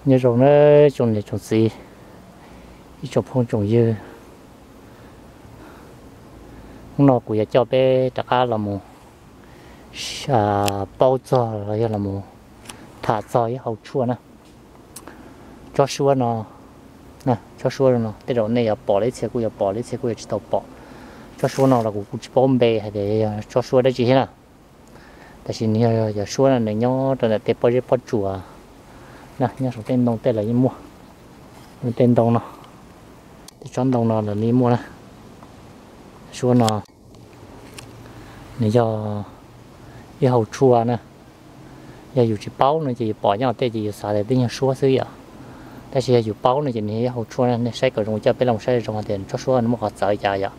Nyob zoo na tsoom niam tsoom txiv, ib tsoom phooj tsoom ywg, hnub no kuv yuav coj peb rov qab los mus paub txog los yog los mus tham txog ib hau tshuaj na. Tsob suab no, tsob suab no tej zaum nej yuav pom, ib txhia kuj yuav pom, ib txhia kuj yuav tsis tau pom. Tsob suab no los kuv kuj tsis paub npe hais tias yog tsob suab dab tsi thiab na. Tab sis nws yog cov suab no nws nyob rau ntawm tej pob zeb pob tsuas na, nyob saum tej ntoo tej los yeej muaj. Tej ntoo no, tej tsob ntoo no los yeej muaj na. Suab no nws yog ib hau tshuaj na. Yog yus tsis paub no ces yus pom nyob tej ces yus xav tias twb yog suab xwb yom. Tab sis yog yus paub no ces nws yog ib hau tshuaj na. Nej saib kom zoo, coj peb los saib zoo tias tsob suab nws muaj qhov txawv cas yom.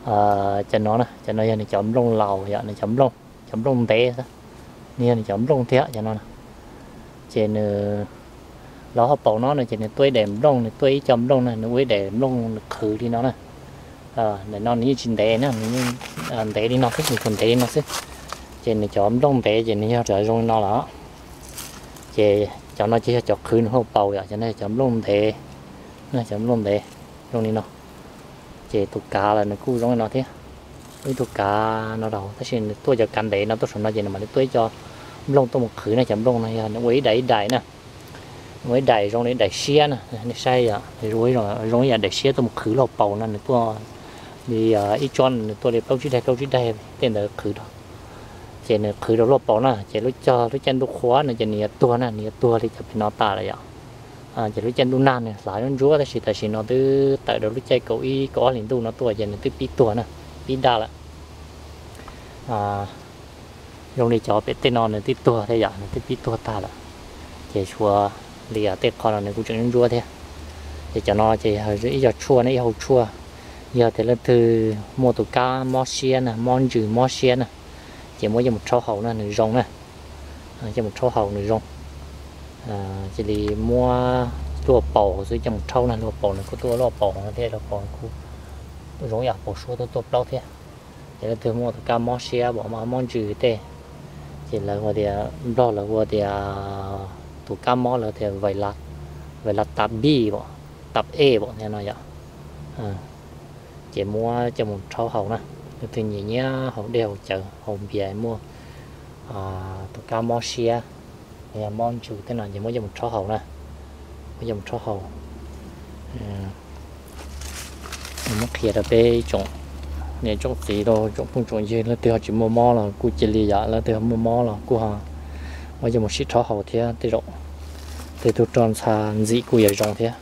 Cov no na, cov no yog nws cov nplooj laus yom, nws cov nplooj, cov nplooj ntev, nws yog nws cov nplooj thiab cov no. Ces nws, lawv hauv paus no no ces nws tuaj ib daim nplooj, nws tuaj ib co nplooj na, nws ua ib daim nplooj nws qhwv li no na. Daim no nws yeej tsis ntev na, nws yeej ntev li no xwb, nws tsuas ntev li no xwb. Ces nws cov nplooj ntev ces nws yog zoo li no lawm. Ces cov no ces yog cov qhwv nws hauv paus yom, cov no yog cov nplooj ntev, cov nplooj ntev zoo li no. Ces tus kav los nws kuj zoo li no thiab, ib tug kav no rau, tab sis nws tuaj cov kav ntev no tuaj saum no ces nws mam li tuaj ib co nplooj tuaj mus qhwv na. Cov nplooj no yog nws ua ib daim ib daim na, nws ua ib daim zoo li daim siab na. Nej saib yom, zoo ib yam daim siab tuaj mus qhwv lub paus no, nws tuaj li ib tsob nws tuaj li plaub tsib daim plaub tsib daim tej ntawd qhwv rau. Ces nws qhwv rau lub paus na, ces lub cog lub caij ntuj qhuav no ces nws yuav tuag na, nws yuav tuag li cov pem no tas lawm yom. Ces lub caij ntuj nag nws hlav ntsuab ntsuab, tab sis tam sim no twb tawm rau lub caij kaum ib kaum ob hlis ntuj no tuaj ces nws twb pib tuag na, pib daj lawm. Zoo li cov pem tej no nws twb tuag thiab yom, nws twb pib tuag tag lawm. Ces tshuav li tej qho no nws kuj tseem ntsuab thiab. Ces cov no ces ib co tshuaj ne, ib hau tshuaj. Yog tias leej twg muaj tus kab mob siab na, mob ntsws mob siab na, ces muab coj mus rhaub haus na nws zoo na. Coj mus rhaub haus nws zoo. Cia li muab luaj paus xwb coj mus rhaub na, luaj paus nws kuj tuaj luaj paus no thiab, luaj paus kuj zoo ib yam paus suab tuaj tuaj plaub thiab. Ces leej twg muaj tus kab mob siab, mob ntsws tej, ces lawv hu tias, Nplog lawv hu tias tus kab mob lawv tias vais las tab bi, tab e pom thiab no yom. Ces muab coj mus rhaub haus na. Leej twg nyiam nyiam haus dej haus cawv haus npias muaj tus kab mob siab, yog mob ntsws tej no ces muab coj mus rhaub haus na. Muab coj mus rhaub haus. Muab qhia rau peb tsoom niam tsoom txiv rau tsoom phooj tsoom ywg, leej twg ho tsis muaj mob los kuj cia li yom, leej twg ho muaj mob los kuj ho muab coj mus sim rhaub haus thiab, tej zaum tej tug roj ntsha ntxim kuj yuav zoo thiab.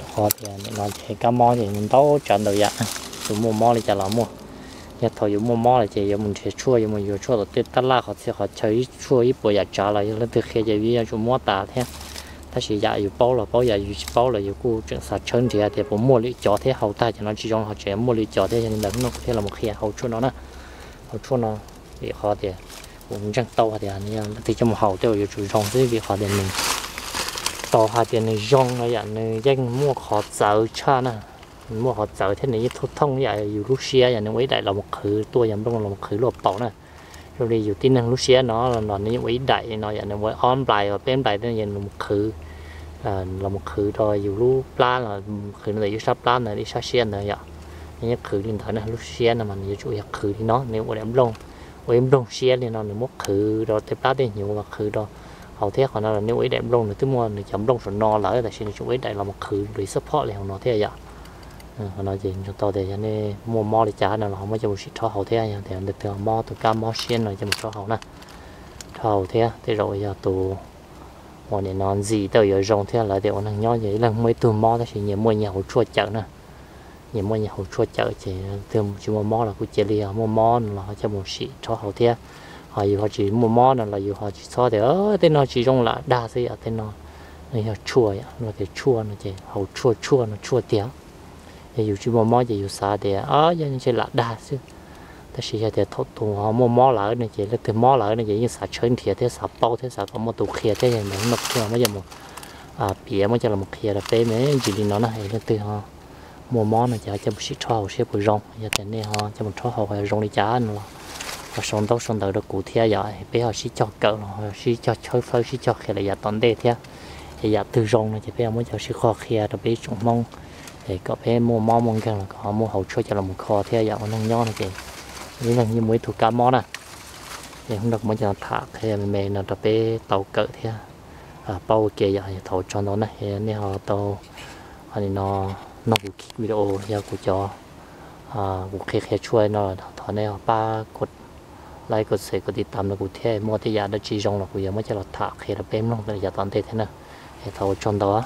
Rau qhov tias nim no ces kab mob ces ntau tsav ntau yam, yus muaj mob li cas los muaj. Yog thaum yus muaj mob lawm ces yuav mus nrhiav tshuaj, yuav mus yuav tshuaj tom tej tab laj qhov txhia qhov chaw, ib tshuaj ib puas yam tsav los yog leej twg qhia ces yuav tsum muab tas thiab. Tab sis yam yus paub los paub, yam yus tsis paub los yus kuj tseem xav tshawb nrhiav tias puas muaj lwm cov thiab, haus tag cov no tsis zoo ho tseem muaj lwm cov thiab. Yog li ntawd hnub no kuv thiaj los qhia hau tshuaj no na. Hau tshuaj no vim qhov tias kuv ntseeg tau hais tias leej twg coj mus haus tej zaum yuav tsum zoo xwb, vim qhov tias nws tau hais tias nws zoo no yom, nws yeej muaj qhov txawv tshaj na. Nws muaj qhov txawv thiab nws yeej thooj thooj yam yus lub siab yom, nws ua ib daim los mus qhwv tuaj, yog nplooj los mus qhwv luaj paus na. Zoo li yus tib neeg lub siab no los nws yeej ua ib daim li no yom, nws ua ob nplais los peb nplais tej yog nws mus qhwv, los mus qhwv rau yus lub plab, qhwv ntawm yus sab plab ntawd, ib sab siab ntawd yom. Nws yeej qhwv li ntawd na, lub siab no mas nws yuav tsum yog qhwv li no, nws ua daim nplooj, ua ib nplooj siab li no, nws muab qhwv rau tej plab tej hnyuv los qhwv rau haus thiab. Qhov no los nws ua ib daim nplooj, nws twb muaj nws cov nplooj saum no lawm, tab sis nws tseem ua ib daim los mus qhwv li support li hauv no thiab yom. Qhov no ces nco tau tias yog nej muaj mob li cas no los ho muab coj mus sim rhaub haus thiab, yog tias leej twg mob tus kab mob siab no coj mus rhaub haus na. Rhaub haus thiab tej zaum yog tus uas nim no ntxim tej zaum yuav zoo thiab. Lawv tias ua neeg nyob ces ib leeg muaj ib tug mob, tab sis nyias muaj nyias hau tshuaj cawm na. Nyias muaj nyias hau tshuaj cawm ces leej twg tsis muaj mob los kuj cia li, ho muaj mob no los ho coj mus sim rhaub haus thiab. Ho yus ho tsis muaj mob no los yus ho tsis txhob tias tej no tsis zoo lam dag xwb yom, tej no yog tshuaj yom, no tias tshuaj no ces hau tshuaj, tshuaj no tshuaj tiag. Yog yus tsis muaj mob ces yus xav tias yog ntshe lam dag xwb. Tab sis yog tias thaum tus ho muaj mob lawm no ces leej twg mob lawm no ces yeej xav tshawb nrhiav thiab xav paub thiab xav kom muaj tus qhia thiab. Yog li ntawd hnub no kuv thiaj los muab coj los qhia rau peb me ntsis li no na. Leej twg ho muaj mob no ces ho coj mus sim rhaub haus seb puas zoo. Yog tias nej ho coj mus rhaub haus ho zoo li cas no los ho sau ntaub sau ntawv rau kuv thiab yom, peb ho sib cog kawm los ho sib cog tshawb fawb sib cog qhia lawm yav tom ntej thiab. Ces yam twg zoo no ces peb yuav muab coj sib qhov qhia rau peb tsoom Hmoob, es kom peb muaj mob muaj nkeeg los kom muaj hauv tshuaj coj los kho thiab. Yam ua neeg nyob no ces ib leeg yeej muaj ib tug kab mob na. Es hnub no kuv muab coj los tham qhia me me no rau peb tau kawm thiab paub ua ke. Yog thaum ua tsaug ntau na, nej ho tau, no, nrog kuv khij video, yog kuv cov, kuv qhia qhia tshuaj no, thov nej ho pab kov like, kov share, kov tiv tam rau kuv thiab. Muaj tej yam dab tsi zoo los kuv yuav muab coj los tham qhia rau peb mloog yav tom ntej thiab na. Es thov ua tsaug ntau.